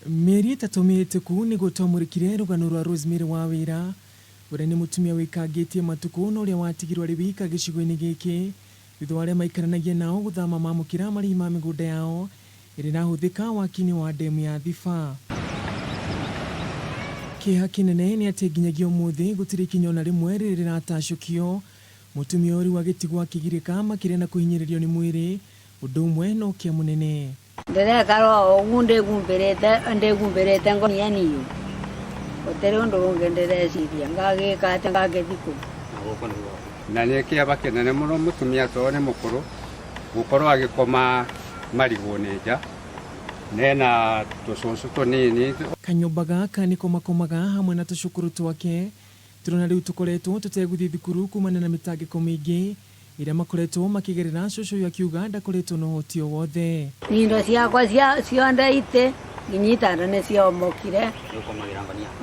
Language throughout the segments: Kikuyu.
Mĩeri ĩtatũ mĩhĩtũku nĩguo twamũrĩkire rũgano rwa Rosemary Wawĩra, ũrĩa nĩ mũtumia wĩkangĩtie matukũ na ũrĩa watigirwo arĩ wika gĩcigo-inĩ gĩkĩ thutha wa arĩa maikaranagia nao gũthama mamũkĩra marĩhi ma mĩgũnda yao ĩrĩa ĩrahũthĩka waki-inĩ wa ndemu ya Thiba. Kĩeha kĩnene nĩ atĩ nginyagia ũmũthĩ gũtirĩ ikinya ona rĩmwe rĩrĩ rĩratacũkio. Mũtumia ũyũ rĩu agĩtigwo akĩgirĩka makĩria na kũhinyĩrĩrio nĩ mwĩrĩ ũndũ ũmwe na ũkĩa mũnene. Ndĩrekara o ũguo ndĩhumbĩrĩte ndĩhumbĩrĩte ngonia niũ gũtirĩ ũndũ ũngĩ ndĩreciria ngagĩka atĩa ngagĩthiĩ kũ. Na nĩ kĩaba kĩnene mũno mũtumia tondũ nĩ mũkũrũ gũkorwo agĩkoma marigũ nĩ nja nena tũcũcũ tũnini. Kanyũmba gaka nĩko makomaga hamwe na tũcũkũrũ twake. Tũrona rĩu tũkoretwo tũtegũthiĩ thukuru kumana na mĩtangĩko mĩingĩ ĩrĩa makoretwo makĩgerera, cũcũ ũyũ akiuga ndakoretwo na ũhoti o wothe. Indo ciakwa cionde itĩ nginya itanda nĩ ciomokire,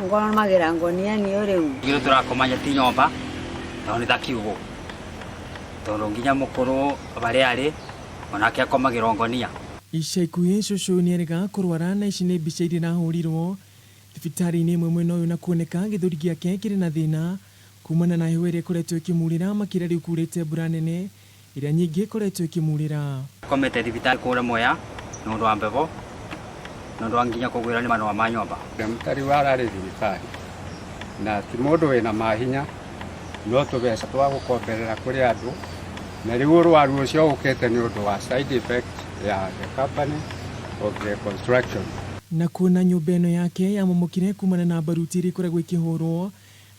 ngomagĩra ngonia niũ rĩu. Ithuĩ tũrakoma ti nyũmba tondũ nĩ ta kiugũ, tondũ nginya mũkũrũ harĩa arĩ onake akomagĩra ngonia. Ica ikuhĩ cũcũ ũyũ nĩerĩga kũrwara na ici nĩ mbica iria irahũrirwo thibitarĩ-inĩ ĩmwe mwena ũyũ na kuoneka gĩthũri gĩake kĩrĩ na thĩna kumana na heho ĩrĩa ĩkoretwo ĩkĩmurĩra makĩria rĩu kurĩte mbura nene ĩrĩa nyingĩ ĩkoretwo ĩkĩmurĩra. Akomete thibitarĩ kũrĩa Mwea nĩ ũndũ wa mbebo, nĩ ũndũ wa nginya kũgwĩrwo nĩ marũa ma nyũmba. Ta rĩu ararĩ thibitarĩ na ti mũndũ wĩna mahinya no tũbeca twa gũkomberera kũrĩ andũ na rĩu ũrwaru ũcio ũkĩte nĩ ũndũ wa side effect ya the company of the construction. Na kuona nyũmba ĩno yake yamomokire kumana na mbaruti iria ikoragwo ikĩhũrwo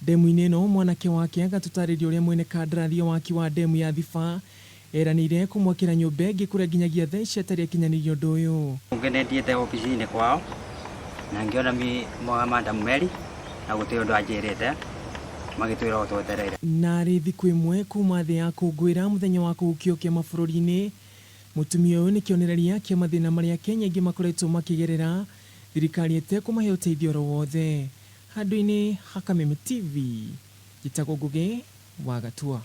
ndemu-inĩ ĩno, mwanake wake agatũtarĩria ũrĩa mwene kandarathi ya waki wa ndemu ya Thiba eranĩire kũmwakĩra nyũmba ĩngĩ kũrĩa nginyagia thaa ici atarĩ akinyanĩria ũndũ ũyũ. Nĩ thiĩte obici-inĩ kwao na ngĩona Madam Mary na gũtirĩ ũndũ anjĩrĩte, magĩtwĩra o twetereire. Narĩ thikũ ĩmwe kuma thĩ ya kũngũĩra mũthenya wa kũhukio kĩmabũrũri-inĩ, mũtumia ũyũ nĩ kĩonereria kĩa mathĩna marĩa Kenya aingĩ makoretwo makĩgerera thirikari ĩtekũmahe ũteithio oro wothe. Handũ-inĩ ha Kameme TV, njĩtagwo Ngũgĩ wa Gatua.